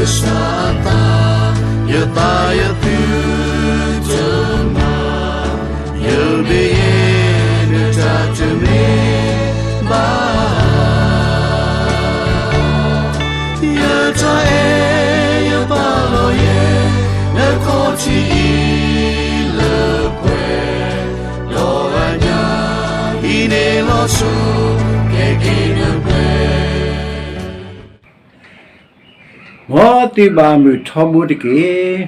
ကစၢ်အသး, ယသးယသုတမၤ, ယဘၣ်ယဲနတၢ်တမ့ၢ်ဘၣ်. ယတၢ်အဲၣ်ယပာ်လီၤယဲ, နခီၣ်ထံးအံၤလၢပှဲၤ, ဒီးအညၣ်အံၤန့ၣ်လီၤစိၤ, ကဲက့ၤနပှဲၤ မ်သုဘၣ်မုာ်ထီဘိတက့ၢ်.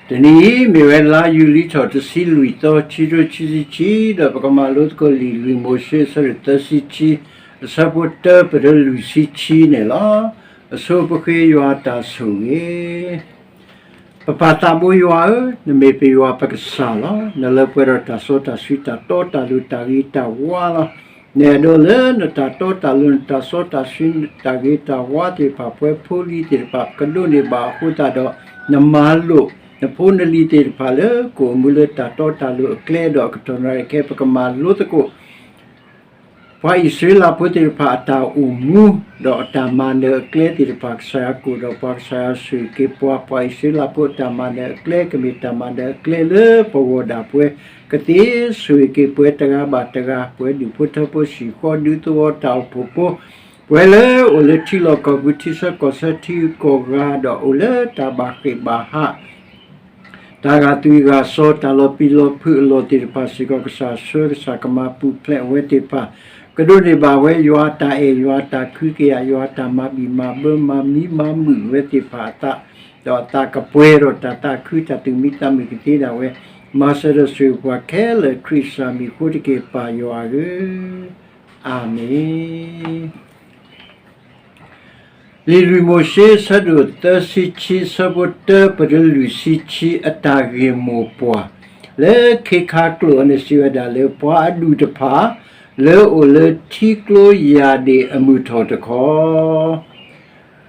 တနံၤအံၤမ့ၢ်ဝဲလါယူၤလံထီၣ်တဆံလွံၢ်သီ ခံကထိခံဆံခံ, ဒီးပကမၤလိသကိးလံာ်လွံၢ်မိၤၡ့အဆၢဒိၣ်သၢဆံခံ, အဆၢဖိတၢပတုၤလွံၢ်ဆံခံန့ၣ်လီၤ. အဆိပဃ့ယွၤအတၢ်ဆိၣ်ဂ့ၤ ပပၢ်သးဘိယွၤဧၢ, နမ့ၢ်ပယွၤပကစၢ်လီၤ. နလၢပှဲၤဒီးတၢ်စီတၢ်ဆှံ တၢ်တီတၢ်လိၤ တၢ်ဂ့ၤတၢ်ဝါလီၤ. နအဲၣ်ဒိးလၢနတၢ်တီတၢ်လိၤ နတၢ်စီတၢ်ဆှံ တၢ်ဂ့ၤတၢ်ဝါသ့ၣ်တဖၣ် ပှဲၤဖိလံၤသ့ၣ်တဖၣ် ကဒိးန့ၢ်ဘၣ်အဃိသတးဒီး နမၤလိာ် နဖိနလံၤသ့ၣ်တဖၣ်လၢ ကအိၣ်မူလၢတၢ်တီတၢ်လိၤအကျဲ ဒီးအကတီၢ်နၣ်ရံၣ်ခဲ ပကမၤလိသကိး ပှၤအံၣ်စရ့လးဖိသ့ၣ်တဖၣ်အတၢ်အိၣ်မူ ဒီးအတၢ်မၤနၢၤအကျဲသ့ၣ်တဖၣ် ကစၢ်ယွၤကအိၣ်ဒီးပှၤ ကစၢ်ယွၤဆိၣ်ဂ့ၤက့ၤပှၤ, ပှၤအံၣ်စရ့လးဖိအတၢ်မၤနၢၤအကျဲ ကမ့ၢ်တၢ်မၤနၢၤအကျဲလၢပဂီၢ်ဒၣ်ပှဲၤ, ကသ့ဆိၣ်ဂ့ၤက့ၤပှၤတဂၤဘၣ်တဂၤ, ပှၤဒူၣ်ဖိထၢဖိ ဟံၣ်ဃီဒူသဝီ တၢ်အိၣ်ဖှိၣ်ဖိ, ပှၤလၢအိၣ်လၢထံလီၢ်ကီၢ်ပူၤ ထံဆၢကီၢ်ဆၢထံဂုၤကီၢ်ဂၤ ဒီးအိၣ်လၢတၢ်ဘၣ်ဃ့ၢ်ဘၣ်ဟး တၢ်ဂာ်သွံၣ်ဂာ်စီၤ တၢ်လီၤပျံၤလီၤဖုးအလီၢ်သ့ၣ်တဖၣ်စ့ၢ်ကီး ကစၢ်ဆှၢ ကစၢ်ကမၤပူၤဖျဲးအဝဲသ့ၣ်တဖၣ်, ကဒိးန့ၢ်ဘၣ်ဝဲယွၤအတၢ်အဲၣ် ယွၤအတၢ်ကဟုကယာ် ယွၤအတၢ်မၤဘံၣ်မၤဘၢ မၤမံမၤမုာ်အဝဲသ့ၣ်တဖၣ်အသး, ဒီးအသးကပှဲၤဒီးတၢ်သးခု တၢ်သူၣ်မံသးမုာ်ကသ့ဒၣ်ဝဲ, မၤစၢၤဒီးဆိၣ်ဂ့ၤပှၤခဲလၢာ် ခရံာ်ကစၢ်မံၤအဃိတက့ၢ် ပၢ်ယွၤဧၢ, အၤမ့ၣ်. လံာ်လွံၢ်မိၤၡ့အဆၢဒိၣ်သၢဆံခံ အဆၢဖိတၢပတုၤလွံၢ်ဆံခံ အတၢ်ဂ့ၢ်မိၢ်ပှၢ် လၢခ့ခါကျိာ်အံၤန့ၣ် စံးဝဲဒၣ်လၢ ပှၤအဒူၣ်တဖၣ် လၢအိၣ်လၢထံကျိယၢ်ဒ့ၣ်အမုၢ်ထီၣ်တခီ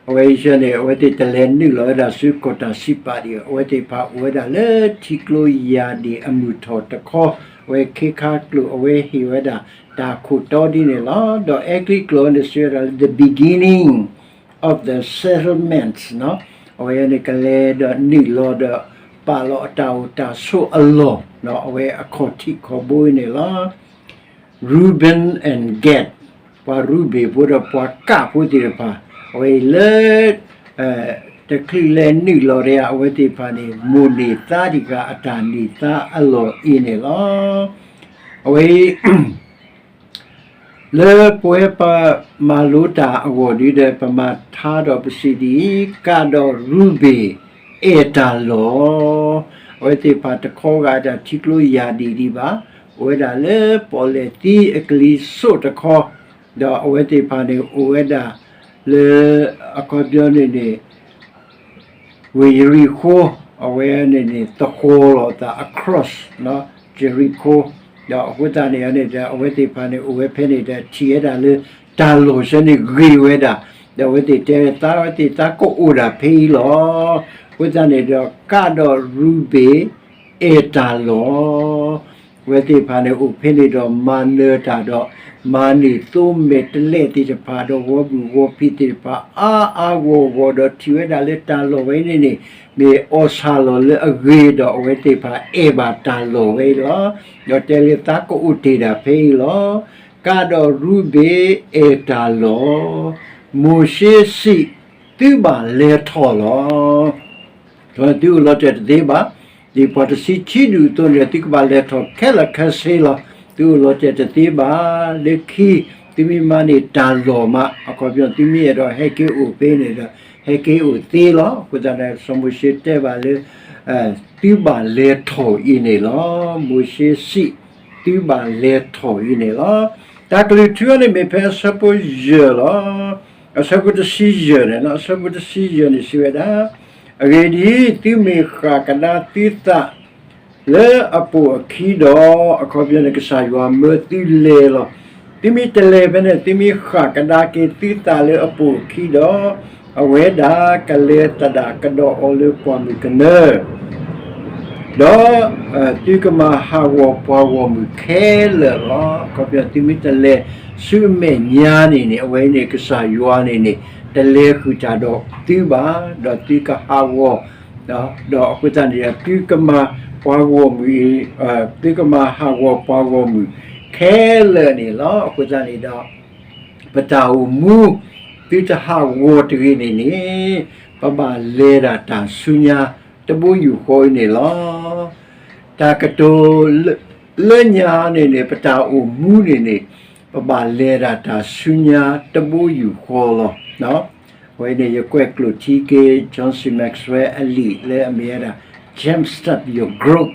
အဝဲအံၤန့ၣ် အဝဲသ့ၣ်တလဲၤနုာ်လီၤဝဲဒၣ်ဆူကီၢ်တၢ်စံးပာ်ဒံးဘၣ်, အဝဲသ့ၣ်တဖၣ်အိၣ်ဝဲဒၣ်လၢထံကျိယၢ်ဒ့ၣ်အမုၢ်ထီၣ်တခီ, အဝဲခ့ခါကျိာ် အဝဲဟ့ၣ်ဝဲဒၣ်တၢ်ခိၣ်တီဒ်န့ၣ်လီၤ. ဒီးအဲကလံးကျိာ်န့ၣ် စံးဝဲဒၣ်လၢ the beginning of the settlements အဝဲန့ၣ်ကလဲၤဒီးနုာ်လီၤဒီး ပာ်လီၤအတၢ်အိၣ်တၢ်ဆိးအလီၢ်, အဝဲအခီၣ်ထံးခီၣ်ဘိအံၤန့ၣ်လီၤ. Reuben and Gad ပှၤရူၤဘ့ၣ်ဖိဒီးပှၤကးဖိသ့ၣ်တဖၣ်, အဝဲအံၤလၢ တချုးလဲၤနုာ်လီၤတယၤ အဝဲသ့ၣ်တဖၣ်န့ၣ် မိၣ်န့ၢ်သါဒံးဃာ်အတၢ်န့ၢ်သါအလီၢ်အံၤန့ၣ်လီၤ. အဝဲအံၤ လၢပဝဲပမၤလိတၢ်အဂီၢ်ဒ်ဒီး ပမၤထါဒီးပစံးဒ်အံၤ, ကးဒီးရူၤဘ့ၣ်အဲၣ်တၢ်လီၢ်, အဝဲသ့ၣ်တဖၣ်တခီဂာ်တၢ်ထံကျိယၢ်ဒ့ၣ်ဒံးဘၣ်, အိၣ်ဝဲဒၣ်လၢပီၣ်လဲၣ်သံအကလံၤစိးတခီ, ဒီးအဝဲသ့ၣ်တဖၣ်န့ၣ် အိၣ်ဝဲဒၣ်လၢ အခီပညီန့ၣ်န့ၣ် ဝ့ၢ်ယရံၣ်ဃိ, အဝဲန့ၣ်န့ၣ် သဃီၤလီၤအသး across ယရံၣ်ဃိ, ဒီးအဃိသတးန့ၣ်န့ၣ်ဒီး အဝဲသ့ၣ်တဖၣ်န့ၣ် အိၣ်ဝဲဖဲန့ၣ်ဒီး ထံၣ်ဝဲဒၣ်လၢတၢ်လီၢ်ဆၢန့ၣ်ဂ့ၤဝဲဒၣ်, ဒီးအဝဲသ့ၣ်တဲသး အဝဲသ့ၣ်သးကအိၣ်ဒၣ်ဖဲအံၤလီၤ. အဃိသတးန့ၣ်ဒီး ကးဒီးရူၤဘ့ၣ်အဲၣ်တၢ်လီၢ် အဝဲသ့ၣ်တဖၣ်န့ၣ် အိၣ်ဖဲန့ၣ်ဒီးမၤနၢၤတၢ်ဒီး မၤန့ၢ်သိမဲာ်တဲးလဲးသ့ၣ်တဖၣ် ဒီးဂီၤဘူၣ်ဂီၤဖံးသ့ၣ်တဖၣ် အါအါဂီၢ်ဂီၢ်ဒီး ထံၣ်ဝဲဒၣ်လၢတၢ်လီၢ်ဝဲန့ၣ်န့ၣ် မ့ၢ်အီၣ်ဆၣ်လီၢ်လၢအဂ့ၤဒီး အဝဲသ့ၣ်တဖၣ်အဲၣ်ဘၣ်တၢ်လီၢ်ဝဲအံၤလီၤ. ဒီးတဲလၢသးကအိၣ်တ့ၢ်ဒၣ်ဖဲအံၤလီၤ. ကးဒီးရူၤဘ့ၣ်အဲၣ်တၢ်လီၢ်, မိၤၡ့စံး, သုဘၣ်လဲၤထီၣ်လီၤ. သုအိၣ်လီၤတဲာ်တသ့ဘၣ်. ဒ်ပှၤတဆံခံဒူၣ်အသိးန့ၣ် သုကဘၣ်လဲၤထီၣ်ခဲလၢာ်ခဲဆ့လီၤ. သုအိၣ်လီၤတဲာ်တသ့ဘၣ်. လၢခံ သုမ့ၢ်မၤန့ၢ်တၢ်လီၢ်မး အခီပညီ သုမ့ၢ်အဲၣ်ဒိးဟဲက့ၤအိၣ်ဖဲန့ၣ်ဒီး ဟဲက့ၤအိၣ်သ့လီၤ. အဃိသတးန့ၣ် စီၤမိၤၡ့တဲဘၣ်လၢ သုဘၣ်လဲၤထီၣ်အံၤန့ၣ်လီၤ. မိၤၡ့စံး, သုဘၣ်လဲၤထီၣ်အံၤန့ၣ်လီၤ. တၢ်ကလုၢ်ထူန့ၣ်မ့ၢ်ဖဲအဆၢဖိယဲၢ်လီၤ. အဆၢဖိတဆံယဲၢ်န့ၣ်လီၤ. အဆၢဖိတဆံယဲၢ်န့ၣ်စံးဝဲဒၣ်, အဂ့ၢ်ဒ်အံၤ, သုမ့ၢ်ဃၣ်ကဒါသုသးလၢအပိာ်အခံဒီး, အခီပညီန့ၣ် ကစၢ်ယွၤမၢသုလဲၤလီၤ. သုမ့ၢ်တလဲၤဖဲန့ၣ် သုမ့ၢ်ဃၣ်ကဒါက့ၤသုသးလၢအပိာ်အခံဒီး, အဝဲဒၣ်ကလဲၤသဒၣ်ကဒီးအီၤလၢပှၢ်မုၢ်ကနၢ ဒီး သုကမၤဟးဂီၤပှၤဂီၢ်မုၢ်ခဲလၢာ်လီၤ. အခီပညီ သုမ့ၢ်တလဲၤဆူအမဲာ်ညါန့ၣ်န့ၣ် အဝဲန့ၣ်ကစၢ်ယွၤန့ၣ်န့ၣ် တလဲၤဃုာ်တၢ်ဒီးသုဘၣ်, ဒီးသုကဟးဂီၤ, ဒီးအဃိသတးန့ၣ်ဒီး သုကမၤပှၤဂီၢ်မုၢ်, သုကမၤဟးဂီၤပှၤဂီၢ်မုၢ်ခဲလၢာ်န့ၣ်လီၤ. အဃိသတးန့ၣ်ဒီး ပတၢ်အိၣ်မူ သုတဟးဂီၤတဂ့ၤန့ၣ်န့ၣ် ပဘၣ်လဲၤဒၣ်တၢ်ဆူညါတဘိယူၢ်ဃီအံၤန့ၣ်လီၤ. တၢ်ကတိၤလၢညါန့ၣ်န့ၣ် ပတၢ်အိၣ်မူန့ၣ်န့ၣ် ပဘၣ်လဲၤဒၣ်တၢ်ဆူညါတဘိယူၢ်ဃီလီၤ. အဝဲန့ၣ် ယကွဲးကျိာ်ထံက့ၤ John C Maxwell အလံာ်လၢအမ့ၢ်ဝဲဒၣ် Jumpstart Your Growth,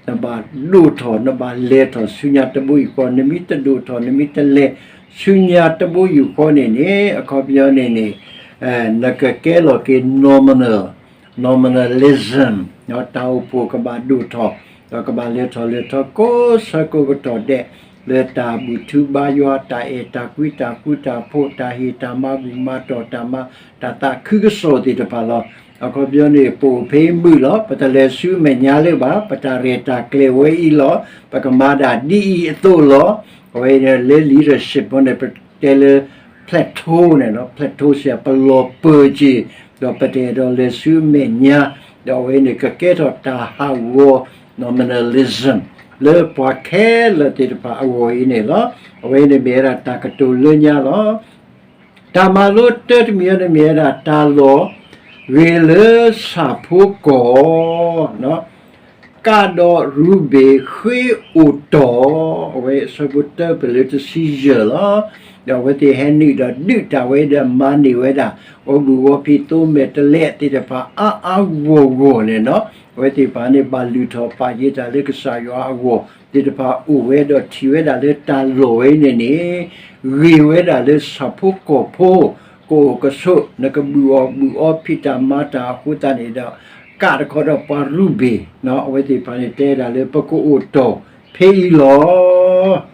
နဘၣ်ဒိၣ်ထီၣ် နဘၣ်လဲၤထီၣ်ဆူညါတဘိယူၢ်ဃီ, နမ့ၢ်တဒိၣ်ထီၣ် နမ့ၢ်တလဲၤဆူညါတဘိယူၢ်ဃီန့ၣ်န့ၣ် အခီပညီန့ၣ်န့ၣ် နကကဲလီၤက့ၤ nominal, nominalism, တၢ်အိၣ်ဖှိၣ်ကဘၣ်ဒိၣ်ထီၣ်, ဒီးကဘၣ်လဲၤထီၣ်လဲၤထီကိးဆၢကိးကတီၢ်ဒဲး လၢတၢ်ဘူၣ်ထူဘါယွၤ, တၢ်အဲၣ်တၢ်ကွံ, တၢ်ဃူတၢ်ဖိး, တၢ်ဟ့ၣ်တၢ်မၤဘူၣ်မၤတီၢ်, တၢ်မၤတၢ်သးခုကစီၣ်သ့ၣ်တဖၣ်လီၤ. အခီပညီန့ၣ် ပအိၣ်ဖဲအံၤမုာ်လီၤ. ပတလဲၤဆူမဲာ်ညါလၢၤဘၣ်. ပတၢ်ရဲၣ်တၢ်ကျဲၤဝဲအံၤလီၤ. ပကမၤဒၣ်ဒ်အံၤအသိးလီၤ. အဝဲအံၤန့ၣ် လၢ leadership ဖိန့ၣ် ပတဲလၢ plateau န့ၣ်လီၤ. Plateau စံး ပလီၤပၢၤက့ၤ, ဒီးပတအဲၣ်ဒိးလဲၤဆူမဲာ်ညါ, ဒီးအဝဲန့ၣ် ကကဲထီၣ်တၢ်ဟးဂီၤ nominalism လၢပှၤခဲလၢာ်သ့ၣ်တဖၣ်အဂီၢ်အံၤန့ၣ်လီၤ. အဝဲန့ၣ်မ့ၢ်ဝဲဒၣ်တၢ်ကတိၤလၢညါလီၤ. တၢ်မၤလိတၢတမံၤအံၤန့ၣ်မ့ၢ်ဝဲဒၣ် တၢ်လီၢ်ဂ့ၤလၢဆၣ်ဖိကီၢ် ကးဒီးရူၤဘ့ၣ်ဃ့အိၣ်တီၢ်, အဝဲအဆၢဖိတၢပလၢတဆံယဲၢ်လီၤ. ဒီးအဝဲသ့ၣ်ဟဲနုာ်ဒီးဒုးတၢ်ဝဲဒီးမၤန့ၢ်ဝဲဒၣ် ဂီၤဘူၣ်ဂီၤဖံးသိမဲာ်တဲးလဲးသ့ၣ်တဖၣ်အါအါဂီၢ်ဂီၢ်န့ၣ်လီၤ. အဝဲသ့ၣ်တဖၣ်န့ၣ် ဘၣ်လုၢ်ထီၣ်ပာ်ယ့ၤတၢ်လၢကစၢ်ယွၤအဂီၢ်သ့ၣ်တဖၣ်အိၣ်ဝဲဒီးထံၣ်ဝဲဒၣ်လၢတၢ်လီၢ်ဝဲအံၤန့ၣ်န့ၣ် ဂ့ၤဝဲဒၣ်လၢဆၣ်ဖိကီၢ်ဖိ ကအိၣ်ကဆိး နကဘုၣ်အီၣ်ဘုၣ်အီဖံးတၢ်မၤတၢ်အဃိသတးန့ၣ်ဒီး ကးတခီဒီးပှၤရူၤဘ့ၣ် အဝဲသ့ၣ်တဖၣ်န့ၣ် တဲဒၣ်လၢပကအိၣ်တီၢ်ဖဲအံၤလီ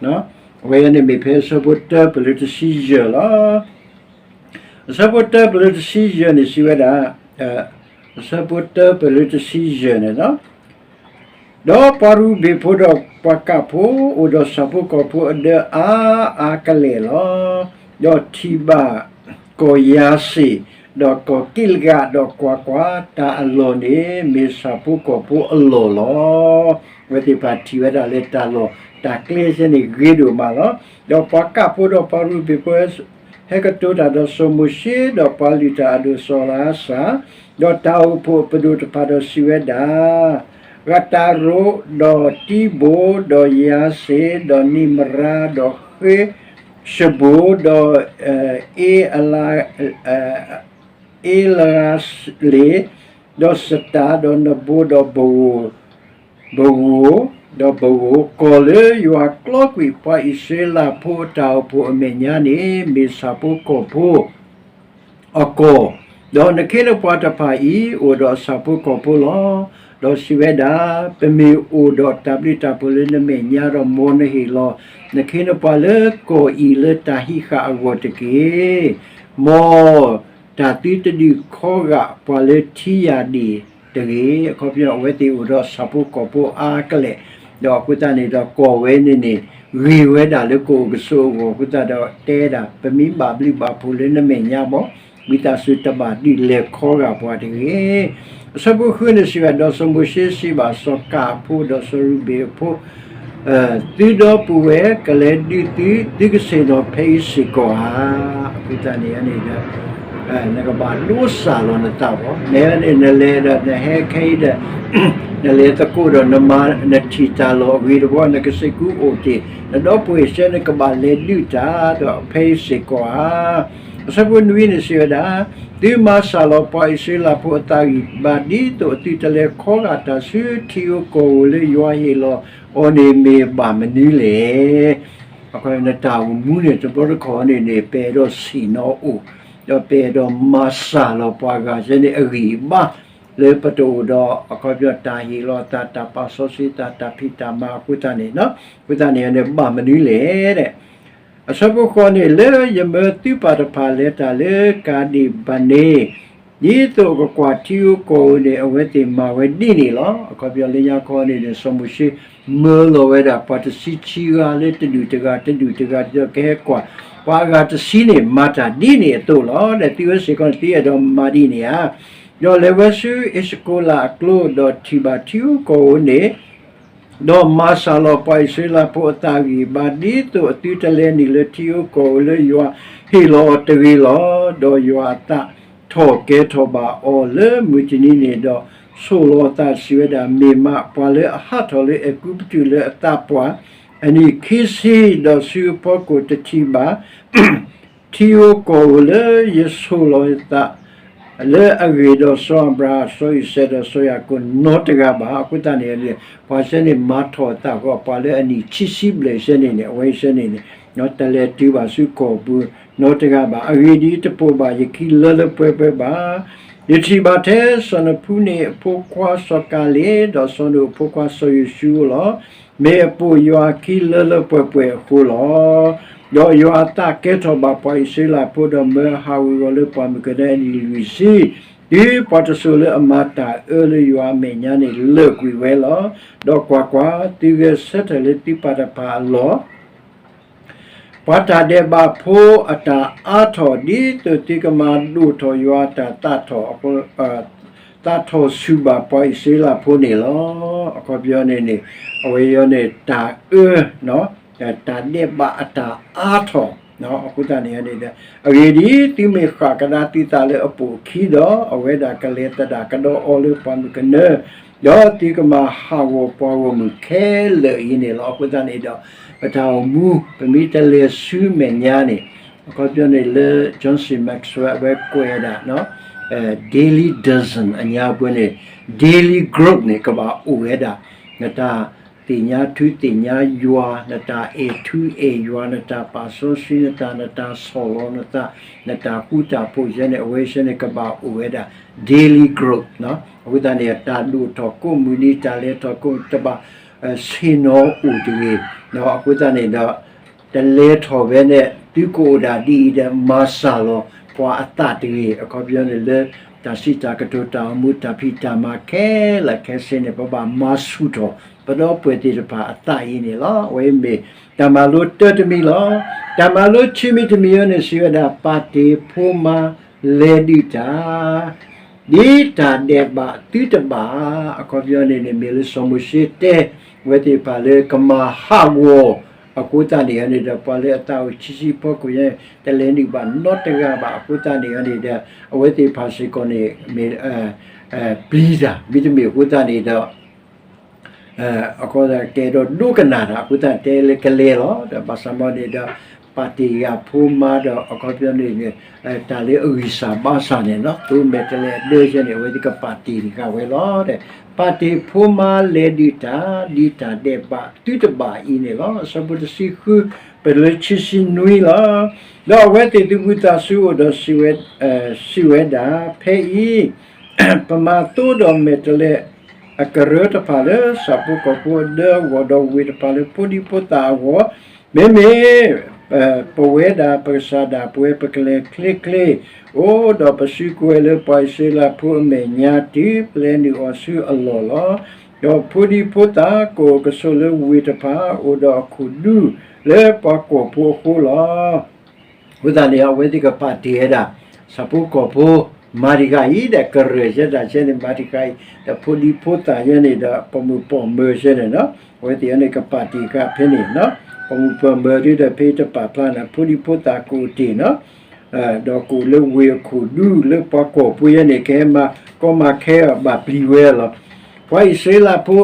ၤ. အဝဲန့ၣ်မ့ၢ်ဖဲအဆၢဖိတၢပလၢတဆံယဲၢ်လီၤ. အဆၢဖိတၢပလၢတဆံယဲၢ်န့ၣ်စံးဝဲဒၣ်, အဆၢဖိတၢပလၢတဆံယဲၢ်န့ၣ်လီၤ. ဒီးပှၤရူၤဘ့ၣ်ဖိဒီးပှၤကးဖိ အိၣ်ဒီးဆၣ်ဖိကီၢ်ဖိအဒၢအါအါကလဲာ်လီၤ. ဒီးထံၣ်ဘၣ်ကီၢ်ယၤစ့ၣ်, ဒီးကီၢ်ကံးလကး, ဒီးကွၢ်ကွၢ်, တၢ်အလီၢ်န့ၣ် မ့ၢ်ဆၣ်ဖိကီၢ်ဖိအလီၢ်လီၤ. အဝဲသ့ၣ်တဖၣ်ထံၣ်ဝဲဒၣ်လၢတၢ်လီၢ် တၢ်ကျဲစ့ၢ်န့ၣ်ဂ့ၤဒိၣ်မးလီၤ. ဒီးပှၤကးဖိဒီးပှၤရူၤဘ့ၣ်ဖိ ဟဲကတိၤတၢ်ဒီးစီၤမိၤၡ့ ဒီးပှၤလုၢ်တၢ်အဒိၣ်စီၤအၤလးစၤ, ဒီးတၢ်အိၣ်ဖှိၣ်အပဒိၣ်တဖၣ်ဒီးစံးဝဲဒၣ်, ဂၤတၤရိး, ဒီးတံဘိး, ဒီးယၤစ့ၣ်, ဒီးနံၤမရါ, ဒီးဃ့ၡဘိၣ်, ဒီး အ့လဂၤလ့ၣ်, ဒီးစတၢ်, ဒီးနဘိ, ဒီးပဂိၢ်, ပဂိၢ်, ဒီးပဂိၢ်, ကီၢ်လၢယွၤကျီကွံာ်ပှၤအံၣ်စရ့လးဖိအတၢ်အိၣ်ဖှိၣ်အမဲာ်ညါန့ၣ် မ့ၢ်ဆၣ်ဖိကီၢ်ဖိ အကီၢ်, ဒီးနခ့နပှၤတဖၣ်အံၤ အိၣ်ဒီးဆၣ်ဖိကီၢ်ဖိလီၤ. ဒီးစံးဝဲဒၣ်, ပမ့ၢ်အိၣ်ဒီးတၢ်ဘျုးတၢ်ဖှိၣ်လၢနမဲာ်ညါဒီး မ်နဟ့ၣ်လီၤနခ့နပှၤလၢကီၢ်အံၤလၢတၢ်ဟံးဃာ်အဂီၢ်တက့ၢ်. မ်တၢ်သုတဒုးခီဂာ်ပှၤလၢထံယၤဒ့ၣ်တဂ့ၤ. အခီပညီ အဝဲသ့ၣ်အိၣ်ဒီးဆၣ်ဖိကီၢ်ဖိအါကလဲာ်, ဒီးအဃိသတးန့ၣ်ဒီးကီၢ်ဝဲန့ၣ်န့ၣ် ဂ့ၤဝဲဒၣ်လၢကအိၣ်ကဆိးအဂီၢ်အဃိသတးဒီးတဲဒၣ် ပမ့ၢ်ဘၣ်ဘျုးဘၣ်ဖှိၣ်လၢနမဲာ်ညါဘၣ် ဝံသးစူၤတဘၣ်ဒုးလဲၤခီဂာ်ပှၤတဂ့ၤ. အဆၢဖိဃုန့ၣ်စံးဝဲဒၣ်, ဒီးစီၤမိၤၡ့စံးဘၣ်စီၤကးအဖိဒီးစီၤရူၤဘ့ၣ်အဖိ, သုဒီပုၢ်ဝဲၢ်ကလဲၤဒုးသု, သုကဆ့ၣ်နီၤဖဲအံၤစ့ၢ်ကီးဧါ. အဃိသတးန့ၣ်န့ၣ်ဒီး နကဘၣ်ဒိစၢ်လီၤနသးဘၣ်. နန့ၣ်နလဲၤဒီးနဟဲခဲအံၤဒီး နလဲၤသကိးဒီးနမၤနထံၣ်တၢ်လီၢ်အဂ့ၤတဘျီ နကစံးကူအိၣ်တ့ၢ် နဒီပုၢ်ဝဲၢ်စ့ၢ်နကဘၣ်လဲၤဒုးတၢ်ဒီးဖဲအံၤစ့ၢ်ကီးဧါ. အဆၢဖိနွံန့ၣ်စံးဝဲဒၣ်, သုမၤစၢ်လီၤပှၤအံၣ်စရ့လးဖိအသးဂံၢ်ဘါ ဒ်သိးအသုတလဲၤခီဂာ်တၢ်ဆူထံဧိၤကီၢ်ဧိၤလၢယွၤဟ့ၣ်လီၤအီၤန့ၣ်မ့ၢ်ဘၣ်မနုၤလဲၣ်. နတၢ်အိၣ်မူန့ၣ် တဘျီတခီၣ်န့ၣ်န့ၣ် ပအဲၣ်ဒိးဆ့ၣ်နီၤအိၣ်, ဒီးပအဲၣ်ဒိးမၤစၢ်လီၤပှၤဂၤစ့ၢ်န့ၣ်အဂံၢ်အဘါ လၢပတအိၣ်ဒီးအခီပညီတၢ်ဟ့ၣ်လီၤသး တၢ်ပာ်စီဆှံသး တၢ်ဖံးတၢ်မၤအဃိသတးန့ၣ်, အဃိသတးန့ၣ်န့ၣ် ဘၣ်မနုၤလဲၣ်. အဆၢဖိဃိးန့ၣ်, လၢယမၢသုပၢ်တဖၣ်လဲၤတၢ်လၢကၤဒ့ၣ်ဘၤန့ၣ်, ဒ်သိးအကကွၢ်ထံဧိၤကီၢ်ဧိၤန့ၣ် အဝဲသ့ၣ်မၤဝဲဒ်န့ၣ်လီၤ. အခီပညီလၢညါခီန့ၣ်န့ၣ် စီၤမိၤၡ့မၢလီၤဝဲဒၣ်ပှၤတဆံခံဂၤလၢတဒူၣ်တဂၤ တဒူၣ်တဂၤ ဒ်သိးကဟဲကွၢ် ပှၤအဂၤတဆံန့ၣ် မၤတၢ်ဒ်န့ၣ်အသိးလီၤ. ဒီးသုဝဲစ့ၢ်ကီးန့ၣ် သုအဲၣ်ဒိးမၤဒ်န့ၣ်ဧါ. ဒီးလဲၤဝဲဆူအ့ၣ်စကိၤလးအကျိ ဒီးထံၣ်ဘၣ်ထံဧိၤကီၢ်ဧိၤန့ၣ်, ဒီးမၤစှၤလီၤပှၤအံၣ်စရ့လးဖိအသးအဂံၢ်အဘါ ဒ်သိးအသုတလဲၤနုာ်လၢထံဧိၤကီၢ်ဧိၤလၢယွၤဟ့ၣ်လီၤအီၤတဂ့ၤလီၤ. ဒီးယွၤအသးထီၣ်ကဲထီၣ်ဘၣ်အီၤလၢမုၢ်တနံၤန့ၣ်ဒီး ဆိၣ်လီၤအသးစံးဝဲဒၣ်, မ့ၢ်မး ပှၤလၢအဟးထီၣ်လၢအဲၤကူပတူးလၢအသးပှၢ် အနံၣ်ခံဆံ ဒီးဆူအဖီခိၣ်တထံၣ်ဘၣ် ထံဧိၤကီၢ်ဧိၤလၢယဆိၣ်လီၤအသး လၢအဂ့ၢ်ဒီးစီၤအၤဘြၤဟၣ် စီၤအံၤစဲး ဒီးစီၤယၤကိာ်နီတဂၤဘၣ်. အဃိသတးန့ၣ် ပှၤစဲန့ၣ်မၤထီၣ်အသးဃီ ပှၤလၢအနံၣ်ခံဆံဘျဲၣ်စဲန့ၣ်န့ၣ် အဝဲစဲန့ၣ်န့ၣ် တလဲၤတုၤဘၣ်ဆူကီၢ်ပူၤနီတဂၤဘၣ်. အဂ့ၢ်ဒ်အံၤ, တပိာ်ဘၣ်ယခံလၢလၢပှဲၤပှဲၤဘၣ်. ယထံၣ်ဘၣ်ထဲစီၤနဖူန့ၣ်အဖိခွါစီၤကၤလ့း ဒီးစီၤနိၣ်အဖိခွါစီၤယိၤၡူအအိၣ်လီၤ. မ့ၢ်အပိာ်ယွၤအခံလၢလၢပှဲၤပှဲၤအဃိလီၤ. ဒီးယွၤအသးကဲထီၣ်ဘၣ်ပှၤအံၣ်စရ့လးဖိ ဒီးမၢဟးဂီၤဂီၤလၢပှၢ်မုၢ်ကနၢအနံၣ်လွံၢ်ဆံ, တုၤပှၤတစိၤလၢအမၤတၢ်အၢလၢယွၤအမဲာ်ညါန့ၣ် လၢာ်ကွံာ်ဝဲလီၤ. ဒီးကွၢ်ကွၢ်, သုဂဲၤဆၢထၢၣ်လၢသုပၢ်တဖၣ်အလီၢ် ပှၤတၢ်ဒဲးဘးဖိအတၢ်အါထီၣ် ဒ်သိးသုကမၤဒိၣ်ထီၣ်ယွၤအတၢ်သးထီၣ်, သးထီၣ်ဆူၣ်ဘၣ်ပှၤအံၣ်စရ့လးဖိန့ၣ်လီၤ. အခီပညီန့ၣ်န့ၣ် အဝဲအံၤန့ၣ် တၢ်အၢ တၢ်ဒဲးဘးအတၢ်အါထီၣ်, အဃိသတးန့ၣ်န့ၣ် အဂ့ၢ်ဒ်အံၤ, သုမ့ၢ်ဃၣ်ကဒါသုသးလၢအပိာ်အခံဒီး, အဝဲဒၣ်ကလဲၤသဒၣ်ကဒီးအီၤလၢပှၢ်မုၢ်ကနၢ, ဒီးသုကမၤဟးဂီၤပှၤဂီၢ်မုၢ်ခဲလၢာ်အံၤန့ၣ်လီၤ. အဃိသတးန့ၣ်ဒီး ပတၢ်အိၣ်မူ ပမ့ၢ်တလဲၤဆူမဲာ်ညါန့ၣ်, အခီပညီန့ၣ်လၢ John C Maxwell အဝဲကွဲးဝဲဒၣ် Daily Dozen အညါပှဲၤန့ၣ် Daily Growth န့ၣ် ကဘၣ်အိၣ်ဝဲဒၣ်, နတၢ်သ့ၣ်ညါထူသ့ၣ်ညါယွၤ, နတၢ်အဲၣ်ထူအဲၣ်ယွၤ, နတၢ်ပာ်စီဆှံနသး, နတၢ်ဆီၣ်လီၤနသး, နတၢ်ဃူတၢ်ဖိးယဲန့ၣ် အဝဲစဲန့ၣ် ကဘၣ်အိၣ်ဝဲဒၣ် Daily Growth အဃိသတးန့ၣ် တၢ်ဒိၣ်ထီၣ်ကိးမုၢ်နံၤ တၢ်လဲၤထီၣ်ကိးမုၢ်နံၤ တဘၣ်ဆ့ၣ်နီၤအိၣ်တဂ့ၤ, အဃိသတးန့ၣ်ဒီး တလဲၤထီၣ်ဝဲန့ၣ် သုကအိၣ်ဒၣ်ဒ်အံၤဒီး မၤစှၤလီၤပှၤအသးတဂ့ၤ. အခီပညီန့ၣ်လၢ တၢ်စံးတၢ်ကတိၤ တၢ်အိၣ်မူ တၢ်ဖံးတၢ်မၤခဲလၢာ်ခဲဆ့န့ၣ် ပဘၣ်မၤဆူၣ်ထီၣ် ပဒီပုၢ်ဝဲၢ်သ့ၣ်တဖၣ်အသးအံၤန့ၣ်လီၤ. အဝဲအံၤမ့ၢ်တၢ်မၤလိတၢတမံၤလီၤ. တၢ်မၤလိခံမံၤတမံၤအံၤန့ၣ် စံးဝဲဒၣ် ပာ်တ့ၢ်ဖိမါ လဲၤဒုးတၢ် ဒ်တၢ်ဒဲးဘးသုတဘၣ်. အခီပညီန့ၣ်န့ၣ် မ့ၢ်လၢစီၤမိၤၡ့တဲ အဝဲသ့ၣ်တဖၣ်လၢကမၤဟးဂီၤ, အဃိသတးန့ၣ်န့ၣ်ဒီး ပှၤလၢအသးအိၣ်ဆံးဆံးဖီခိၣ်ညါ တလဲၤနုာ်ဘၣ်နီတဂၤဘၣ်. အဃိသတးန့ၣ်န့ၣ်ဒီး အဝဲသ့ၣ်တဖၣ်စ့ၢ်ကီးန့ၣ် မ့ၢ်ပျံၤတၢ် မ့တမ့ၢ်အဃိသတးန့ၣ်ဒီး အဃိသတးကဲဒီးဒိကနၣ်တၢ် အဃိသတးတဲလၢကလဲၤလီၤ. ဒီးဘၣ်ဆၣ်မ်န့ၣ်ဒီး ပာ်တ့ၢ်ဃာ်ဖိမါဒီး အခီပညီန့ၣ် တၢ်လၢအဂံၢ်စၢ်ဘါစၢ်န့ၣ်လီၤ. သိးမဲာ်တဲးလဲးအဒၢစဲန့ၣ် အဝဲသ့ၣ်ကပာ်တ့ၢ်တဂၤဝဲလီၤ. ပာ်တ့ၢ်ဖိမါလဲၤဒုးတၢ် ဒ်တၢ်ဒဲးဘးသုတဘၣ်အံၤန့ၣ်လီၤ. အဆၢဖိတဆံဃု ပတုၤလၢခံဆံနွံလီၤ. ဒီးအဝဲသ့ၣ်သးဝံၣ်သးစူၤအိၣ်ဒီး စံးဝဲဒၣ်, ဖဲအံၤ ပမၤသိဒီးမဲာ်တဲးလဲး အကရၢတဖၣ်လၢဆၣ်ဖိကီၢ်ဖိအဒၢအဂီၢ် ဒီးဝ့ၢ်တဖၣ်လၢဖိဒံဖိသၣ်အဂီၢ်, မ့မ့ၢ် ပဝဲဒၣ်ပကစၢ်ဒၣ်ပဝဲ ပကလဲၤချ့ချ့ အိၣ်ဒီးပစုကဝဲၤလၢပှၤအံၣ်စရ့လးဖိအမဲာ်ညါ တုၤပလဲၤနုာ်အီၤဆူအလီၢ်လီၤ. ဒီးဖိဒံဖိသၣ်ကအိၣ်ကဆိးလၢဝ့ၢ်တဖၣ် အိၣ်ဒီးအခိၣ်ဒူ လၢပှၤကီၢ်ဖိအဃိလီၤ. အဃိသတးန့ၣ် အဝဲသ့ၣ်ကပာ်တ့ၢ်ဝဲဒၣ် ဆၣ်ဖိကီၢ်ဖိ မၤတံာ်ဃာ်အံၤဒီး ကရၢၢ်စဲဒၣ်စဲန့ၣ် မၤတံာ်ဃာ်အံၤ ဒီးဖိဒံဖိသၣ်ယဲန့ၣ်ဒီး ပိာ်မုၣ်ပိာ်မၢၤစဲန့ၣ်လီၤ. အဝဲသ့ၣ်အံၤန့ၣ် ကပာ်တ့ၢ်ဃာ်ဖဲန့ၣ်လီၤ. ပိာ်မုၣ်ပိာ်မၢၤဒ်ဒီး ဖဲအံၤတပာ်ဖျါန့ၣ် ဖိဒံဖိသၣ်ကအိၣ်တ့ၢ်လီၤ. ဒီးကအိၣ်လၢဝ့ၢ်အခိၣ်ဒူ လၢပှၤကီၢ်ဖိယဲန့ၣ် ကဟဲမၤကီမၤခဲအီၤ ဘၣ်ပျံၤဝဲလီၤ. ပှၤအံၣ်စရ့လးဖိ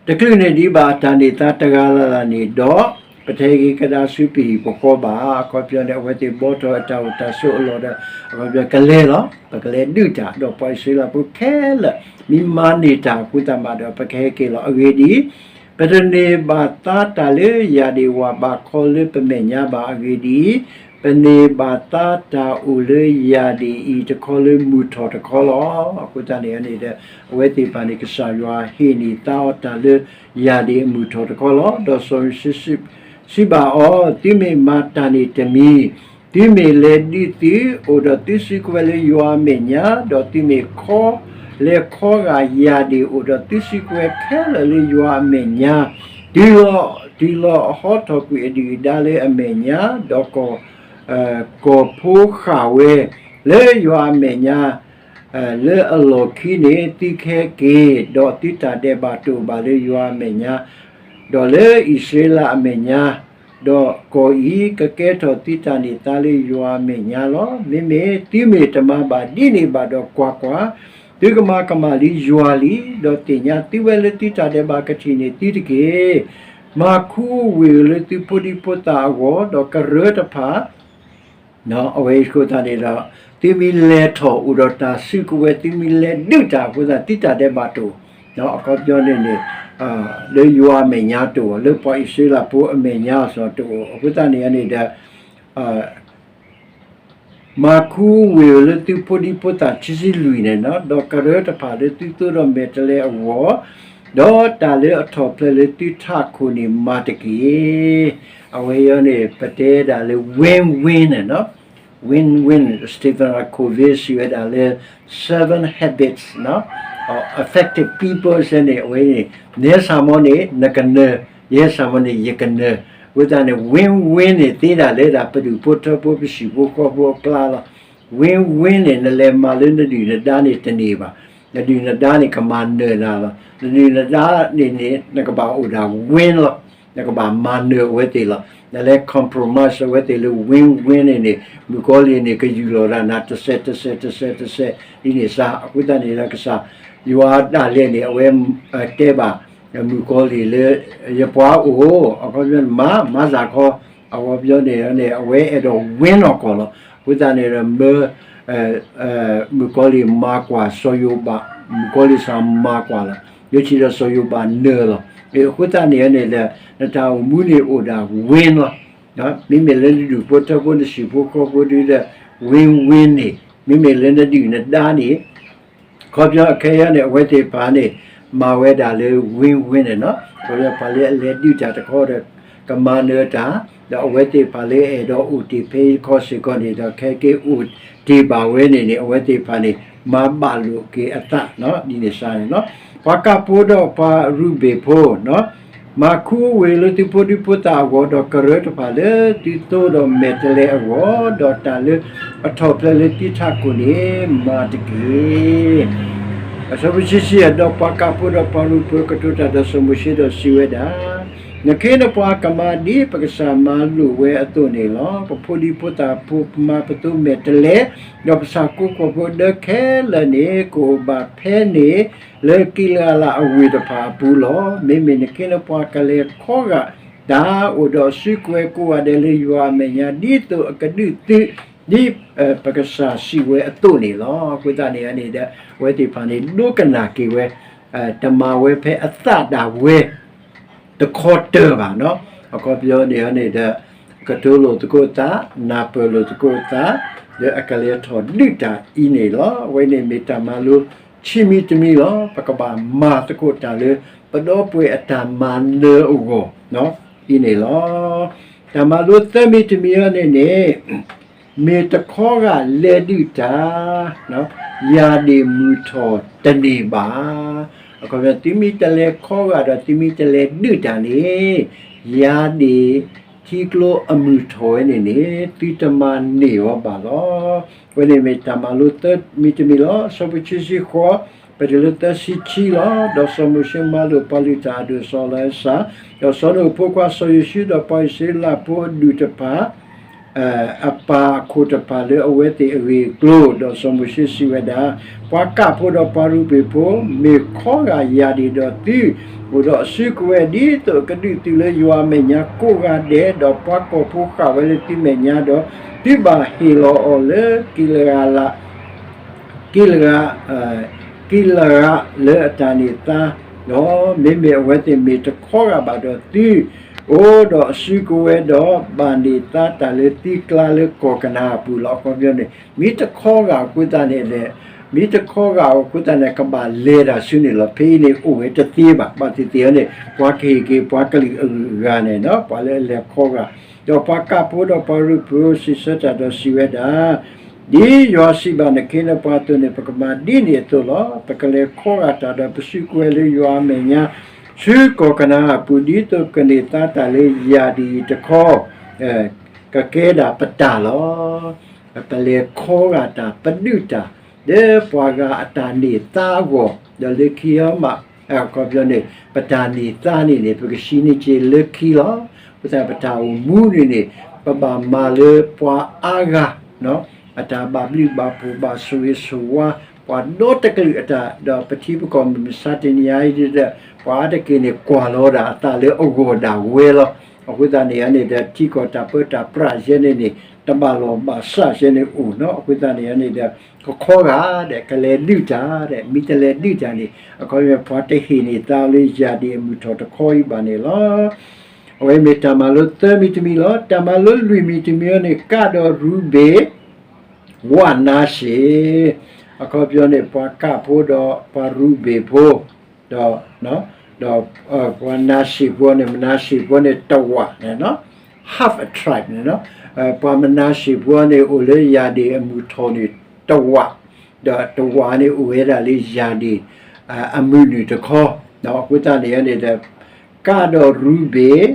တကလုာ်န့ၣ် ဒံးဘၣ်အတၢ်န့ၢ်သါတဂၤလၢ်လၢ်န့ၣ်ဒီး ပတဟဲက့ၤကဒါဆူပဟံၣ်ပဃီဘၣ်. အခီပညီန့ၣ် အဝဲသ့ၣ်ဘှီထီၣ်အတၢ်အိၣ်တၢ်ဆိးအလီၢ်ဒီး အခီပညီကလဲၤလီၤ. ပကလဲၤဒုးတၢ် ဒီးပှၤအံၣ်စရ့လးဖိခဲလၢာ် မ့ၢ်မၤန့ၢ်တၢ်အဃိသတးမးဒီး ပကဟဲက့ၤလီၤ. အဂ့ၢ်ဒ်အံၤ, ပတန့ၢ်ဘၣ်သါတၢ်လၢယၣ်ဒ့ၣ်ဝၣ်ဘးခီလၢပမဲာ်ညါဘၣ်. အဂ့ၢ်ဒ်အံၤ, ပန့ၢ်ဘၣ်သါတၢ်အိၣ်လၢယၣ်ဒ့ၣ်အံၤတခီလၢမုၢ်ထီၣ်တခီလီၤ. အဃိသတးန့ၣ်န့ၣ်ဒီး အဝဲသ့ၣ်တဖၣ်န့ၣ် ကစၢ်ယွၤဟ့ၣ်န့ၢ်သါအီၤတၢ်လၢယၣ်ဒ့ၣ်အမုၢ်ထီၣ်တခီလီၤ. ဒီးစီၤမိၤၡ့စံးဘၣ်အီၤ, သုမ့ၢ်မၤတၢ်န့ၣ်တမံၤ, သုမ့ၢ်လဲၤဒုးသု အိၣ်ဒီးသုစုကဝဲၤလၢယွၤအမဲာ်ညါ, ဒီးသုမ့ၢ်ခီ, လဲၤခီဂာ်ယၣ်ဒ့ၣ် အိၣ်ဒီးသုစုကဝဲၤခဲလၢာ်လၢယွၤအမဲာ်ညါ, တုၤလီၤ တုၤလီၤအဟီထီၣ်ကွံာ်အဒုၣ်အဒါလၢအမဲာ်ညါ, ဒီး ကီၢ်ဖိဃၣ်ဝဲလၢယွၤအမဲာ်ညါ လၢအလီၢ်ခံန့ၣ် သုကဟဲက့ၤ, ဒီးသုတၢ်ဒဲးဘးတအိၣ်ဘၣ်လၢယွၤအမဲာ်ညါ, ဒီးလၢအံၣ်စရ့လးအမဲာ်ညါ, ဒီးကီၢ်အံၤကကဲထီၣ်သုတၢ်န့ၢ်သါလၢယွၤအမဲာ်ညါလီၤ. မ့မ့ၢ်သုမ့ၢ်တမၤဘၣ်ဒ်န့ၣ်ဘၣ်ဒီး ကွၢ်ကွၢ်, သုကမၤကမၣ်လံယွၤလံ, ဒီးသ့ၣ်ညါသုဝဲလၢသုတၢ်ဒဲးဘးကထံၣ်န့ၢ်သုတက့ၢ်. မၤခူဝ့ၢ်ဧိၤလၢသုဖိဒံဖိသၣ်အဂီၢ်, ဒီးကရၢတဖၣ် အဝဲအံၤအဃိသတးန့ၣ်ဒီး သုမ့ၢ်လဲၤထီၣ်အိၣ်ဒီးတၢ်စုကဝဲၤ သုမ့ၢ်လဲၤဒုးတၢ်အဃိသတး သုတၢ်ဒဲးဘးတအိၣ်, အခီပညီန့ၣ်န့ၣ် လၢယွၤအမဲာ်ညါတအိၣ်, လၢပှၤအံၣ်စရ့လးဖိအမဲာ်ညါအသိးတအိၣ်, အဃိသတးန့ၣ်န့ၣ်ဒီး မၤခူဝ့ၢ်ဧိၤလၢသုဖိဒံဖိသၣ်ခံဆံလွံၢ်န့ၣ်, ဒီးကရၢတဖၣ်လၢသုသိဒီးမဲာ်တဲးလဲးအဂီၢ်, ဒီးတၢ်လၢအထီၣ်ဖျဲးလၢသုထးခိၣ်န့ၣ်မၤတက့ၢ်. အဝဲအံၤန့ၣ် ပတဲဒၣ်လၢ win win န့ၣ်, win win, Stephen Covey စံးဝဲဒၣ်လၢ seven habits of effective people န့ၣ်, အဝဲန့ၣ် နဟဲစၢ်မီန့ၣ် နကနၢၤ, ယဟဲစၢ်မီန့ၣ် ယကနၢၤ, အဃိသတးန့ၣ် win win န့ၣ် သ့ဒၣ်လၢဒၣ် ပဒူၣ်ဖိထၢဖိ ပဟံၣ်ဖိဃီဖိအကျါလီၤ. win win န့ၣ် နလဲၤမၤလၢနဒုၣ်နဒါန့ၣ်တန့ၢ်ဘၣ်. နဒုၣ်နဒါန့ၣ် ကမၤနၢၤနၤလီၤ. နဒုၣ်နဒါန့ၣ်န့ၣ် နကဘၣ်အိၣ်ဒၣ် win လီၤ. နကဘၣ်မၤနၢၤအဝဲသ့ၣ်လီၤ. နလဲၤ compromise အဝဲသ့ၣ်လၢ win win န့ၣ်န့ၣ် မုၣ်ကီၤလံၢ်န့ၣ် ကယူၢ်လီၤဒၣ်နၤ တစဲးတစဲးတစဲးတစဲး ဒ်န့ၣ်စ့ၢ်. အဃိသတးန့ၣ်ဒီး ကစၢ်ယွၤဒၣ်လဲာ်န့ၣ် အဝဲတဲဘၣ် မုၣ်ကီၤလံၢ်လၢ ယပှၤအိၣ် အခီပညီန့ၣ် မၤ မၤစ့ၢ်ကီး, အခီပညီန့ၣ်န့ၣ် အဝဲအဲၣ်ဒိး win အီၤကီးလီၤ. အဃိသတးန့ၣ်ဒီး မၢ မုၣ်ကီၤလံၢ်မၤကွၢ်စီၤယိၤဘး, မုၣ်ကီၤလံၢ်စ့ၢ်မၤကွၢ်လီၤ. ယိထံၣ်ဒီးစီၤယိၤဘးနၢၤလီၤ. အဃိသတးန့ၣ်န့ၣ်ဒီး နတၢ်အိၣ်မူန့ၣ်အိၣ်ဒၣ် win လီၤ. မ့မ့ၢ်လၢနဒူၣ်ဖိထၢဖိ နဟံၣ်ဖိဃီဖိဒုဒီး win win န့ၣ်, မ့မ့ၢ်လၢနဒုၣ်နဒါန့ၣ် အခီပညီအခဲအံၤန့ၣ် အဝဲသ့ၣ်တဖၣ်န့ၣ် မၤဝဲဒၣ်လၢ win win န့ၣ်လီၤ. အခီပညီ ပှၤလၢအလဲၤဒုးတၢ်တခီဒီး ကမၤနၢၤတၢ်, ဒီးအဝဲသ့ၣ်တဖၣ်လၢအအဲၣ်ဒိးအိၣ်တ့ၢ်ဖဲအံၤတခီစ့ၢ်ကီးန့ၣ်ဒီး ခဲက့ၤအိၣ်တ့ၢ်ဘၣ်ဝဲန့ၣ်န့ၣ် အဝဲသ့ၣ်တဖၣ်န့ၣ် မၤဘၣ်လိာ်က့ၤအသး ဒ်န့ၣ်စ့ၢ်န့ၣ်လီၤ. ပှၤကၢ်ဖိဒီးပှၤရူၤဘ့ၣ်ဖိ မၤခူဝ့ၢ်လၢသုဖိဒံဖိသၣ်အဂီၢ်, ဒီးကရၢတဖၣ်လၢသုသိဒီးမဲာ်တဲးလဲးအဂီၢ်, ဒီးတၢ်လၢအထီၣ်ဖျဲးလၢသုထးခိၣ်န့ၣ် မၤတက့ၢ်. အဆၢဖိဆံဆံ, ဒီးပှၤကၢ်ဖိဒီးပှၤရူၤဘ့ၣ်ဖိကတိၤတၢ်ဒီးစီၤမိၤၡ့ဒီးစံးဝဲဒၣ်, နခ့နပှၤကမၤဒ်ပကစၢ်မၤလိာ်ဝဲအသိးန့ၣ်လီၤ. ပဖိဒံဖိသၣ်ဖိ, ပမၤပသိမဲာ်တဲးလဲး, ဒီးပဆၣ်ကိၢ်ခီၣ်ဖိဒၢခဲလၢာ်န့ၣ် ကအိၣ်ဘၣ်ဖဲန့ၣ် လၢကံလၤအးလးအဝ့ၢ်တဖၣ်အပူၤလီၤ. မ့မ့ၢ်နခ့နပှၤကလဲၤခီဂာ်တၢ်အိၣ်ဒီးစုကဝဲၤကိးဂၤဒဲးလၢယွၤအမဲာ်ညါ ဒ်သိးအကဒုးသု ဒ်ပကစၢ်စံးဝဲအသိးန့ၣ်လီၤ. အဃိသတးန့ၣ်န့ၣ်ဒီး အဝဲသ့ၣ်တဖၣ်န့ၣ် ဒိကနၣ်က့ၤဝဲ, တမၤဝဲဖဲအသးဒၣ်ဝဲ တခီတၢၢ်ဘၣ်နီၤ. အခီပညီန့ၣ်န့ၣ်ဒီး ကတိၤလိာ်သကိးအသး, နၢ်ပၢၢ်လိာ်သကိးအသး, ဒီးအကလဲၤထီၣ်ဒုးတၢ်အံၤန့ၣ်လီၤ. အဝဲန့ၣ်မ့ၢ်တၢ်မၤလိခံမံၤတမံၤလီၤ. ပကဘၣ်မၤသကိးတၢ်လၢ ပဒီပုၢ်ဝဲၢ်အတၢ်မၤနၢၤအဂီၢ် အံၤန့ၣ်လီၤ. တၢ်မၤလိသၢမံၤတမံၤအံၤန့ၣ်န့ၣ် မ့ၢ်တခီဂာ်လဲၤဒုးတၢ် ယၤဒ့ၣ်မုၢ်ထီၣ်တန့ၢ်ဘၣ်. အခီပညီ သုမ့ၢ်တလဲၤခီဂာ်ဒီး သုမ့ၢ်တလဲၤဒုးတၢ်န့ၣ် ယၤဒ့ၣ်ထံကျိအမုၢ်ထီၣ်ဝဲန့ၣ်န့ၣ် သုတမၤန့ၢ်အီၤဘၣ်လီၤ. အဝဲန့ၣ်မ့ၢ်တၢ်မၤလိသၢမံၤတမံၤလီၤ. အဆၢဖိခံဆံဃိး ပတုၤလၢသၢဆံခံလီၤ. ဒီးစီၤမိၤၡ့မၤလိာ်ပှၤလုၢ်တၢ်အဒိၣ်စီၤအလၤအ့စၢ်, ဒီးစီၤနူာ်အဖိခွါစီၤယိၤၡူ ဒီးပှၤအံၣ်စရ့လးဖိအဒူၣ်တဖၣ် အပၢ်အခိၣ်တဖၣ်လၢအဝဲသ့ၣ်အဂ့ၢ်အကျိၤ, ဒီးစီၤမိၤၡ့စံးဝဲဒၣ်, ပှၤကၣ်ဖိဒီးပှၤရူၤဘ့ၣ်ဖိ မ့ၢ်ခီဂာ်ယၤဒ့ၣ်ဒီးသု အိၣ်ဒီးအစုကဝဲၤ ဒ်သိးအကဒုးသုလၢယွၤအမဲာ်ညါကိးဂၤဒဲး, ဒီးပှၤကီၢ်ဖိဃၣ်ဝဲလၢသုမဲာ်ညါဒီး သုဘၣ်ဟ့ၣ်လီၤအီၤလၢ ကံလၤအးလး ကံလၤအး, ကံလၤအးလၢအတၢ်န့ၢ်သါ, ဒီးမ့မ့ၢ်အဝဲသ့ၣ်မ့ၢ်တခီဂာ်ဘၣ်ဒီးသု အိၣ်ဒီးအစုကဝဲၤဒီး ဘၣ်န့ၢ်သါတၢ်လၢသုကျါလၢကီၢ်ကနၤအပူၤလီၤ. အခီပညီန့ၣ် မ့ၢ်တခီဂာ်အဃိသတးန့ၣ်လဲၣ်, မ့ၢ်တခီဂာ်အဃိသတးန့ၣ် ကဘၣ်လဲၤတၢ်ဆူန့ၣ်လီၤ. ဖဲအံၤန့ၣ် အိၣ်ဝဲတသ့ဘၣ်. ဘၣ်သ့ၣ်သ့ၣ်အံၤန့ၣ် ပှၤကဟ့ၣ်က့ၤပှၤကလုာ်အဂုၤအဂၤန့ၣ် ပှၤလၢအလဲၤခီဂာ်, ဒီးပှၤကၣ်ဖိဒီးပှၤရူၤဘ့ၣ်ဖိစံးဆၢတၢ်ဒီးစံးဝဲဒၣ်, ဒ်ယွၤစံးဘၣ်နခ့နပှၤအသိးန့ၣ် ပကမၤဒ်န့ၣ်အသိးလီၤ. ပကလဲၤခီဂာ်တၢ်ဒီးပစုကဝဲၤလၢယွၤအမဲာ်ညါ ဆူကီၢ်ကနၤအပူၤ ဒ်သိးကန့ၢ်သါတၢ်လၢယၢ်ဒံၣ်အံၤတခီ, ကကဲဒၣ်ပတၢ်လီၤ. ပလဲၤခီဂာ်တၢ်ပဒုးတၢ် လၢပှၤဂၤအတၢ်န့ၢ်သါအဂီၢ်, ဒီးလၢခံအီၤမး, အခီပညီန့ၣ် ပတၢ်န့ၢ်သါန့ၣ်န့ၣ် ပကရှံန့ၢ်က့ၤလၢခံလီၤ. အဃိသတးပတၢ်အိၣ်မူန့ၣ်န့ၣ် ပဘၣ်မၤလၢပှၤအါဂၤ အတၢ်ဘၣ်ဘျုးဘၣ်ဖှိၣ်ဘၣ်ဆိၣ်ဂ့ၤဆိၣ်ဝါ, ပှၤဒီတကလုာ်အတၢ်, ဒီးပထံပကီၢ်မုၢ်မဆါတနံၤအံၤဒီး ပှၤအါတက့ၢ်န့ၣ် ကွၢ်လီၤဒၣ်အသးလၢအဂီၢ်ဒၣ်ဝဲလီၤ. အဃိသတးန့ၣ်န့ၣ်ဒီး ထံကီၢ်တၢ်ပၢတၢ်ပြးယဲန့ၣ်န့ၣ် တဘၣ်လီၢ်ဘၣ်စးယဲန့ၣ်အိၣ်နီၤ. အဃိသတးန့ၣ်န့ၣ်ဒီး ကခီဂာ်ဒီး ကလဲၤဒုးတၢ်ဒီး မ့ၢ်တလဲၤဒုးတၢ်န့ၣ် အခီပညီ ပှၤတဟ့ၣ်န့ၢ်သါလၢယၢ်ဒံၣ်အမုၢ်ထီၣ်တခီအံၤဘၣ်န့ၣ်လီၤ. အဝဲမ့ၢ်တၢ်မၤလိသၢမံၤတမံၤလီၤ. တၢ်မၤလိလွံၢ်မံၤတမံၤအံၤန့ၣ် ကးဒီးရူၤဘ့ၣ် ဝးမနၤၡ့ၣ်, အခီပညီန့ၣ် ပှၤကးဖိဒီးပှၤရူၤဘ့ၣ်ဖိ, ဒီး, ဒီးပှၤမနၤၡ့ၣ်ဖိန့ၣ်, မနၤၡ့ၣ်ဖိန့ၣ်တဝးန့ၣ်, half a tribe န့ၣ်, ပှၤမနၤၡ့ၣ်ဖိန့ၣ် အိၣ်လၢယၢ်ဒံၣ်အမုၢ်ထီၣ်န့ၣ်တဝး, ဒီးတဝးန့ၣ်အိၣ်ဝဲဒၣ်လၢယၢ်ဒံၣ်အမုၢ်နုာ်တခီ, အဃိသတးန့ၣ်န့ၣ်ဒီး ကးဒီးရူၤဘ့ၣ်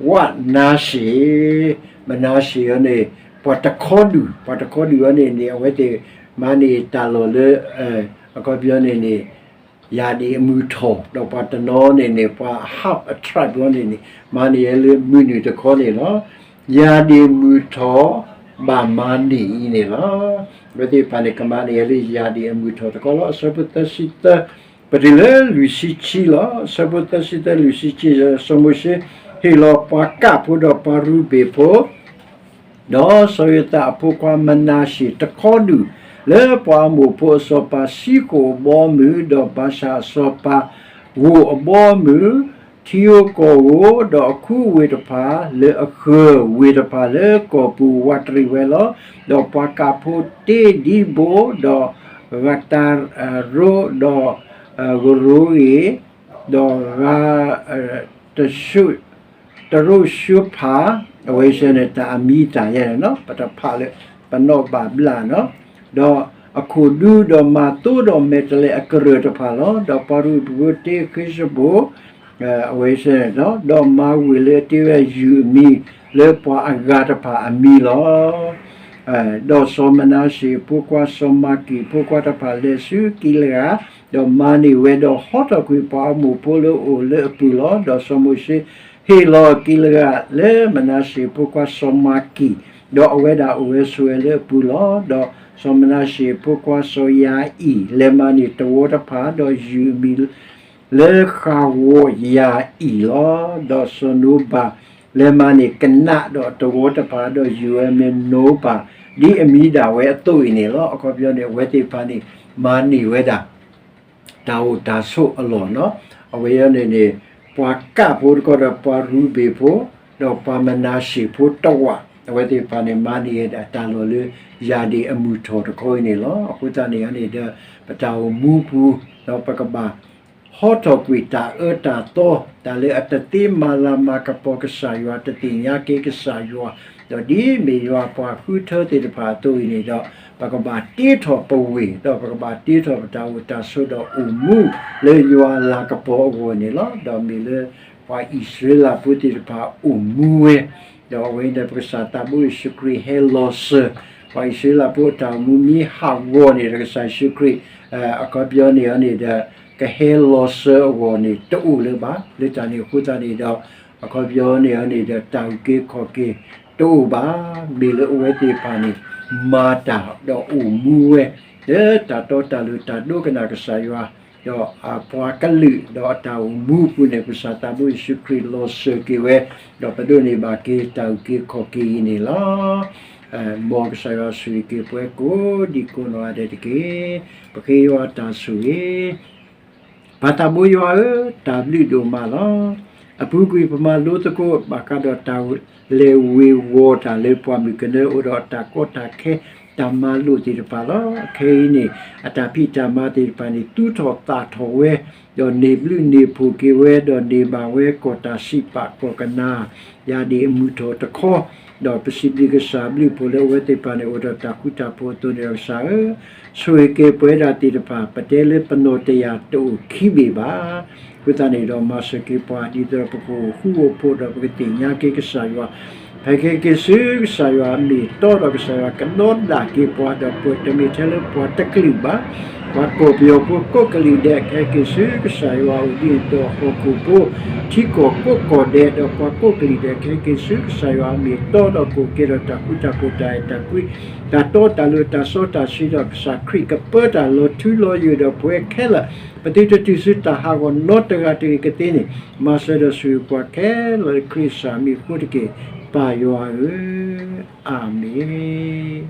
ဝးမနၤၡ့ၣ်, မနၤၡ့ၣ်အံၤန့ၣ် ပှၤတခီဒူၣ်, ပှၤတခီဒူၣ်အံၤန့ၣ်န့ၣ် အဝဲသ့ၣ်မၤန့ၢ်တၢ်လီၢ်လၢ အခီပညီန့ၣ်န့ၣ် ယၢ်ဒံၣ်အမုၢ်ထီၣ်, ဒီးပှၤတနီၤန့ၣ်န့ၣ် ပှၤ half a tribe အံၤန့ၣ်န့ၣ် မၤန့ၢ်ဝဲလၢမုၢ်နုာ်တခီန့ၣ်လီၤ. ယၢ်ဒံၣ်မုၢ်ထီၣ်ဘၣ်မၤန့ၢ်အံၤန့ၣ်လီၤ. အဝဲသ့ၣ်တဖၣ်န့ၣ် ကမၤန့ၢ်ဝဲလၢယၢ်ဒံၣ်အမုၢ်ထီၣ်တခီလီၤ. အဆၢဖိသၢဆံသၢ ပတုၤလၢလွံၢ်ဆံခံလီၤ. အဆၢဖိသၢဆံသၢ လွံၢ်ဆံခံ, စီၤမိၤၡ့ဟ့ၣ်လီၤပှၤကးဖိဒီးပှၤရူၤဘ့ၣ်ဖိ ဒီးစီၤယိၤသးအဖိခွါမနၤၡ့ၣ်တခီဒူၣ် လၢပှၤအမိၣ်ဖိအစီၤပၤ ဆံဃိၣ်အဘီအမုၢ်, ဒီးဘၤၡၣ်အစီၤပၤဂိၢ်အဘီအမုၢ်, ထံဧိၤကီၢ်ဧိၤ, ဒီးအခူအဝ့ၢ်တဖၣ်လၢအဃၢၤဝ့ၢ်တဖၣ်လၢကီၢ်ပူၤဝးတရံးဝဲလီၤ. ဒီးပှၤကးဖိတ့ဒံဘိ, ဒီးဂၤတၤရိ, ဒီးဂရိဂ့ၤ, ဒီးဂၤ တရိၣ်ၡိဖး, အဝဲစ့ၢ်န့ၣ် တၢ်အမံၤတၢ်ယဲန့ၣ်နီၤ, ပတဖးလၢ ပနီၣ်ဘၣ်ဘျးနီၤ, ဒီးအခိၣ်ဒူဒီးမၤသိဒီးမဲာ်တဲးလဲးအကရၢၢ်တဖၣ်လီၤ. ဒီးပှၤရူၤဘ့ၣ်ဖိတ့ဃ့ၡဘိၣ်, အဝဲစ့ၢ်န့ၣ်, ဒီးမၤဝ့ၢ်လၢအတ့ဝဲယုၢ်အမံၤ လၢပှၤအဂၤတဖၣ်အမံၤလီၤ. ဒီးစီၤမနၤၡ့ၣ်အဖိခွါစီၤမၤကံၣ်အဖိခွါတဖၣ်လဲၤဆူကံလဂၤ, ဒီးမၤန့ၢ်ဝဲဒီးဟီထီၣ်ကွံာ်ပှၤအမိၣ်ဖိလၢအအိၣ်လၢအပူၤလီၤ. ဒီးစီၤမိၤၡ့ဟ့ၣ်လီၤကံလဂၤလၢမနၤၡ့ၣ်အဖိခွါစီၤမၤကံၣ်, ဒီးအဝဲဒၣ်အိၣ်ဝဲဆိးဝဲလၢအပူၤလီၤ. ဒီးစီၤမနၤၡ့ၣ်အဖိခွါစီၤယၤအံၣ် လဲၤမၤန့ၢ်တဝီတဖၣ်, ဒီးယုၢ်အမံၤ လၢဃၣ်ဝီၢ်ယၤအံၣ်လီၤ. ဒီးစီၤနိဘၤ လဲၤမၤန့ၢ်ကနးဒီးတဝီတဖၣ်, ဒီးယုၢ်ဝဲမ့ၢ်နိဘၤ ဒ်အမံၤဒၣ်ဝဲအသိးအံၤန့ၣ်လီၤ. အခီပညီန့ၣ် အဝဲသ့ၣ်တဖၣ်န့ၣ် မၤန့ၢ်ဝဲဒၣ် တၢ်အိၣ်တၢ်ဆိးအလီၢ်နီၤ. အဝဲအံၤန့ၣ်န့ၣ် ပှၤကးဖိတခီဒီးပှၤရူၤဘ့ၣ်ဖိ, ဒီးပှၤမနၤၡ့ၣ်ဖိတဝး, အဝဲသ့ၣ်တဖၣ်န့ၣ် မၤန့ၢ်ဝဲဒၣ်တၢ်လီၢ်လၢယၢ်ဒံၣ်အမုၢ်ထီၣ်တခီအံၤန့ၣ်လီၤ. အဃိသတးန့ၣ်န့ၣ်ဒီး ပတၢ်အိၣ်မူပူၤ ဒီးပကဘၣ် ဟီထီၣ်ကွံာ်တၢ်အၢတၢ်သီ, တၢ်လၢအတသ့မၤလၤမၤကပီၤကစၢ်ယွၤ, တသ့ၣ်ညါက့ၤကစၢ်ယွၤ, ဒီးဒ်မ့ၢ်ယွၤပှၤဃုထၢသ့ၣ်တဖၣ်အသိးအံၤန့ၣ်ဒီး ပကဘၣ်တ့ထီၣ်ပဝ့ၢ်, ဒီးပကဘၣ်တ့ထီၣ်ပတၢ်အိၣ်တၢ်ဆိးဒီးအိၣ်မူလၢယွၤအလၤကပီၤအဂီၢ်န့ၣ်လီၤ. ဒီးမ့ၢ်လၢပှၤအံၣ်စရ့လးဖိသ့ၣ်တဖၣ်အိၣ်မူဝဲ, ဒီးအဝဲန့ၣ်ဒီးပကစၢ်သးဘိယ့ၣ်ၡူးခရံာ်ဟဲလီၤစၢၤ ပှၤအံၣ်စရ့လးဖိအတၢ်အိၣ်မူမ့ၢ်ဟးဂီၤန့ၣ်ဒီး ကစၢ်ယ့ၣ်ၡူးခရံာ် အခီပညီန့ၣ်န့ၣ်ဒီး ကဟဲလီၤစၢၤအဂီၢ်န့ၣ် တအိၣ်လၢၤဘၣ်. လၢတၢ်န့ၣ်အဃိသတးန့ၣ်ဒီး အခီပညီန့ၣ်န့ၣ်ဒီး တၢ်အုၣ်က့ၤခီၣ်က့ၤတအိၣ်ဘၣ်. မ့ၢ်လၢအဝဲသ့ၣ်တဖၣ်န့ၣ် မၤတၢ်ဒီးအိၣ်မူဝဲ လၢတၢ်တီတၢ်လိၤတၢ်ဒိကနၣ်ကစၢ်ယွၤ ဒီးအပှၤကလုာ်ဒီးအတၢ်အိၣ်မူအပူၤန့ၣ် ကစၢ်သးဘိယ့ၣ်ၡူးခရံာ်လီၤစၢၤက့ၤဝဲ, ဒီးပဒိးန့ၢ်ဘၣ်က့ၤတၢ်အုၣ်က့ၤခီၣ်က့ၤအံၤန့ၣ်လီၤ. မ်ကစၢ်ယွၤဆိၣ်ဂ့ၤက့ၤပှၤကိးဒံကိးနီၢ်ဂၤဒဲးတက့ၢ်. ပဃ့ယွၤတၢ်ဆိၣ်ဂ့ၤ ပၢ်သးဘိယွၤဧၢ, တၢ်ဘျုးဒိၣ်မးလီၤ. အပူၤကွံာ်ပမၤလိသကိးဘၣ်ဃးဒီးတၢ်လဲၤဝ့ၤဝီၤတၢ်လၢပှၢ်မုၢ်ကနၢအိၣ်ဒီးတၢ်ကီတၢ်ခဲ တၢ်မၤလိာ်သ့ၣ်တဖၣ်လီၤ. ခဲအံၤန့ၣ် အတၢ်ဖံးတၢ်မၤသ့ၣ်တဖၣ်န့ၣ် သူၣ်ထီၣ်သၣ်ထီၣ်ဝဲ, ဒီးန့ၢ်ဘျုးန့ၢ်ဖှိၣ်က့ၤဝဲ, ဒီးန့ၢ်ဘၣ်ဝဲကီၢ်တၢ်စံးပာ်ကီၢ်ကနၤ ယၢ်ဒံၣ်အမုၢ်ထီၣ်တခီ, ဒီးပစံးဘျုးကစၢ်ဘျုးဖှိၣ်လၢအဝဲသ့ၣ်တဖၣ်န့ၣ် အိၣ်ဒီးတၢ်ဃူတၢ်ဖိးအသိးန့ၣ်ဒီးကစၢ်ဧၢ, ဆိၣ်ဂ့ၤက့ၤပဝဲဒၣ်သ့ၣ်တဖၣ် ပတဲလၢပနီၢ်တယၢ်တအိၣ်ခံဘ့ၣ်ဘၣ်. အဃိသတးန့ၣ်ဒီး မၤစၢၤက့ၤပှၤ ဒ်သိးဒီးပကအိၣ်ဃူအိၣ်ဖိးဒီး ပကသ့ၣ်ညါက့ၤကစၢ်ယွၤ, ဖဲက့ၤက့ၤဆူကစၢ်ယွၤအမ့ၢ်အတီဒီး ကစၢ်ယွၤကနီၣ်ဒၣ်က့ၤပှၤဒီး ပတမ့ၢ်ထဲလၢပှၤတကလုာ်ဘၣ်, ပှၤကီၢ်ပယီၤဖိကိးကလုာ်ဒဲး ကဟဲက့ၤဆူကစၢ်ယွၤအအိၣ် ဒ်သိးဟီၣ်ခိၣ်ဖိ ထံကီၢ်ကိးကီၢ်ဒဲး ဒီးပှၤကိးကလုာ်ဒဲး ကဟဲက့ၤဆူကစၢ်ယွၤအမ့ၢ်အတီဒီး ကအိၣ်ကဲဒီးတၢ်ဃူတၢ်ဖိး တၢ်အဲၣ်တၢ်ကွံ တၢ်တီတၢ်လိၤ တၢ်စီတၢ်ဆှံဒီး ကစၢ်ခရံာ်ကပၢတၢ်လီၤထူလီၤယိာ်ဒီး ပဝဲခဲလၢာ် ပသုတတုၤဆူတၢ်ဟးဂီၤနီတဂၤတဂ့ၤကသ့န့ၣ်, မၤစၢၤဒီးဆိၣ်ဂ့ၤပှၤခဲလၢာ် လၢခရံာ်ကစၢ်မံၤအဃိတက့ၢ်, ပၢ်ယွၤဧၢ, အၤမ့ၣ်.